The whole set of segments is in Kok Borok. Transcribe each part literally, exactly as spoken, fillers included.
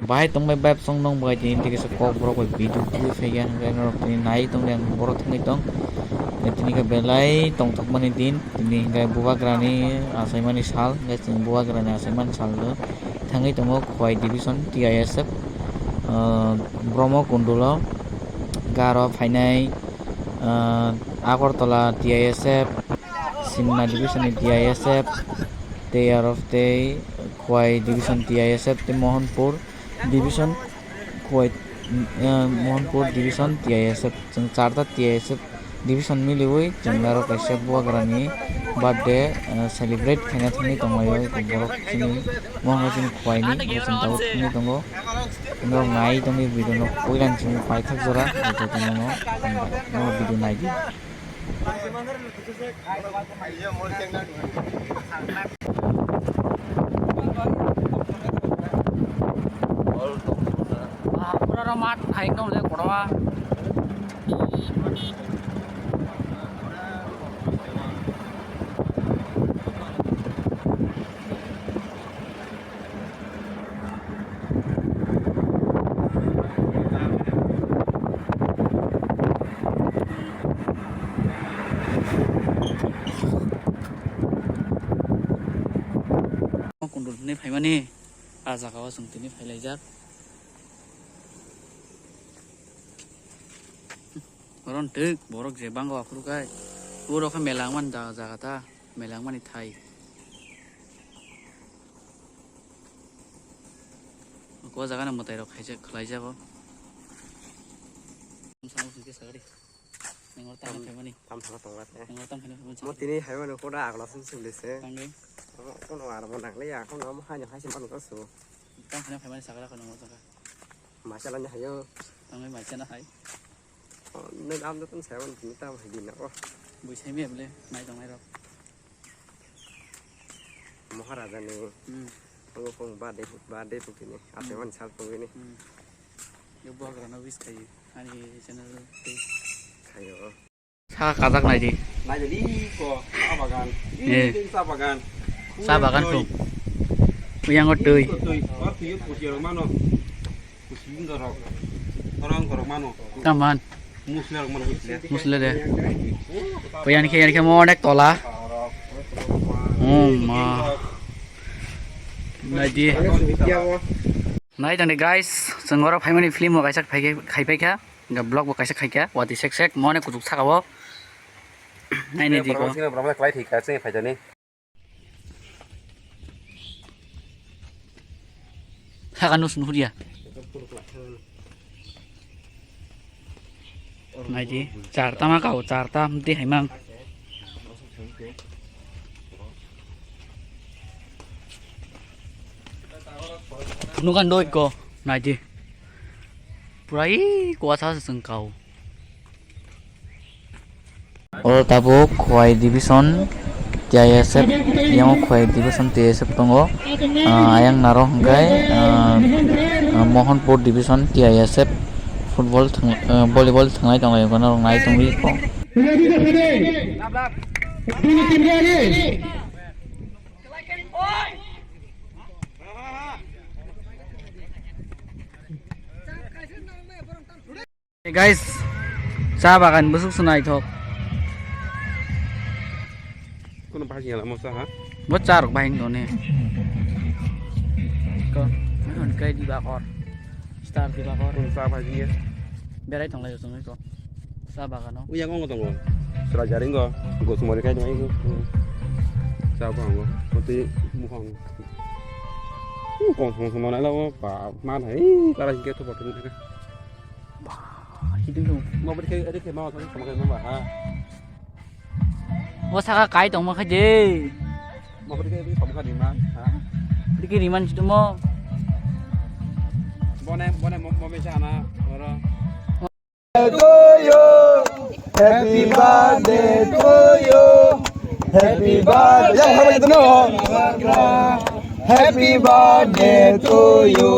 Bahai tongbai vibe song nong bai tini tini kisa kok borok bai video tubui phaiya hwnkhe norok tini nai tongdi ang borok thangwi tong. Tini khe belai tongthokmani din tini hwnkhe bubagrani achaimani sal hwnkhe chwng bubagrani achaimani salno thangwi tongo Khowai division T I S F, ah, Bromo Kundulo garo phainai, ah, Agartala T I S F, Simna division ni T I S F, tei aro tei Khowai division T I S F tei Mohanpur division Khowai, ah, Mohanpur division T I S F, chwng charta T I S F division miliwi chwng aro kaisa bubagrani birthday, ah, celebrate khaina thangwi tonglaio borok chini Mohanpur chini Khowai ni bo chwng tabuk thangwi tongo. Norok nai tongwi video no puila chini paithak jora jotono no hambai norok video naidi. Pura mat hai ekdom le kotorma. Kundul hwnwi phaimani, ah, jagao chwng tini phailaijak. Oro twk borok je bango aphuru kai. Oro khe mela wngmani jaga, jaga ta, mela wngmani thai. O jaga no mwtai rok khaijak, khlaijago. Samung singke sagari. Nang oro tang khaimani. Tam thang tong late. Nang oro tang khaimani. Mo tini hai mano koda agla sung sung lese. Tangwi. Kono ar mo nang le ya, kono mo hai hai se mano kasu. Tang khaimani sagra kono mo jaga. Macha lanya hayo. Tangwi macha na hai. Ne dam do tun seven tini tam hai din na ko. Bui sai me bole, nai tong nai rok. Maharaja ni. Hmm. Obo kong birthday, birthday pukini. Ase Hmm. man sal pukini. Hmm. Yo buagra no wish khayo. Ani channel tei. Khayo. Sa kajak nai di. Nai di ko, sa bagan. Eh. Ini sa bagan. Sa bagan Pura ko. Twi. Uyango twi. Twi. Or twi ko siya mano. Kusi inga rok. Orang korok mano. Taman. Musle rok mano musle. Musle de. Ko yani khe, yani khe mo onek tola. Oh ma. Nai di. Nai tong di guys, chwng oro phaimani film o kaisa khai, khai paikha. Ga vlog bo kaisa khaikha. Wati sek sek mo onek kuchuk saka o. Nai nai di ko. Sini borok klai thika, sini phaijani. Saka no sunu huria. Naidi, charta ma kau, charta mti haimang. Nukan doi ko, naidi. Pura i kuasa sengkau. Oro tabuk Khowai division T I S F, yang Khowai division T I S F tongo. Ah, ayang naro hwnkhe, ah, ah, Mohanpur division T I S F football thwng-, ah, volleyball thwnglai tonglaio, norok nai tongwi kho. Hey guys, cha bagan bwswk se naithok. Kono bahai singla mo cha ha? Bo cha rok bahai toni. Ko, hwn kai di bakor. Star di bakor. Kono cha bahai singya? Berai thonglai jong ko. Cha bagano. Uyang ongo tongo. Sura jaringo. Gosmori kai dong. Cha bango. Mati mukhang. Kong kong semana lo pa man hai. Tara hingke to botol. Bah, hidung dong. Mau beri kayak ada kayak mau kan sama kayak mau ha. Bo saka kai tong ma khaje. Mau beri kayak kamu kan lima. Ha. Diki riman situ mo. Bone bone mau mau meja ana ora. To you. Happy birthday to you. Happy birthday. Yang sama itu no. Happy birthday to you.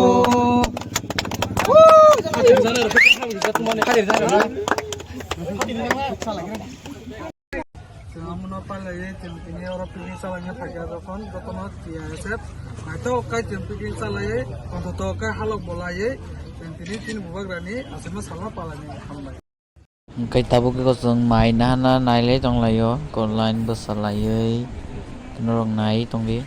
Chwng omono pailaiwi chwng tini oro picnic chalangna phaikha, jokhon jotono T I S F Naito kai chwng picnic chalaiwi, konthoto kai halok bolaiwi, chwng tini chini bubagrani aswkno salma palani hambai. Hwnkhe tabuk khe chwng mai nahana nailai tonglaio, ko line bwsa laiwi norok nai tongdi.